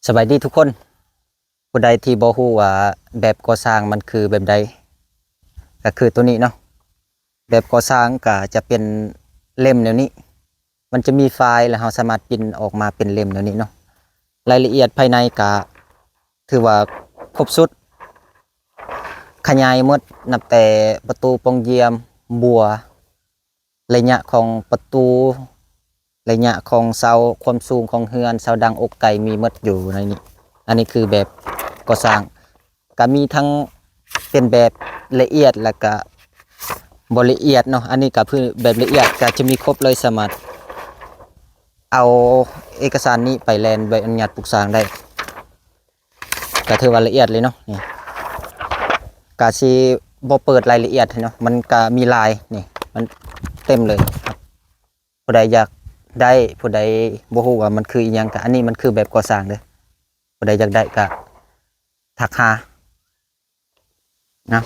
ສະບາຍດີທຸກຄົນ. ຜູ້ໃດທີ່ບໍ່ຮູ້ວ່າແບບກໍ່ສ້າງມັນຄືແບບໃດ ກໍຄືໂຕນີ້ເນາະ. ແບບກໍ່ສ້າງກໍຈະເປັນເຫຼັ້ມແນວນີ້, ມັນຈະມີຝາຍ ແລ້ວເຮົາສາມາດປິ່ນອອກມາເປັນເຫຼັ້ມແນວນີ້ເນາະ. ລາຍລະອຽດພາຍໃນກໍຖືວ່າຄົບຊຸດ, ຂະຫຍາຍໝົດ, ນັບແຕ່ປະຕູ, ປ່ອງຢ້ຽມ, ບົວ, ໄລຍະຂອງປະຕູ, ໄລຍະຂອງເສົາ, ຄວາມສູງຂອງເຮືອນ, ເສົາດັງ, ອົກໄກ່, ມີໝົດຢູ່ໃນນີ້. ອັນນີ້ຄືແບບກໍ່ສ້າງ, ກະມີທັງເປັນແບບລະອຽດ ແລ້ວກະບໍ່ລະອຽດເນາະ. ອັນນີ້ກະຄືແບບລະອຽດ ກະຈະມີຄົບເລີຍ, ສາມາດເອົາເອກະສານນີ້ໄປແລ່ນໃບອະນຸຍາດປຸກສ້າງໄດ້. ກະຖືວ່າລະອຽດເລີຍເນາະ. ນີ້ກະຊິບໍ່ເປີດລາຍລະອຽດໃຫ້ເນາະ, ມັນກະມີຫຼາຍ, ນີ້ມັນເຕັມເລີຍ. ຜູ້ໃດຢາກໄດ້, ຜູ້ໃດບໍ່ຮູ້ວ່າມັນຄືອີ່ຫຍັງ, ກະອັນນີ້ມັນຄືແບບກໍ່ສ້າງເດີ. ຜູ້ໃດຢາກໄດ້ກະທັກຫານະ.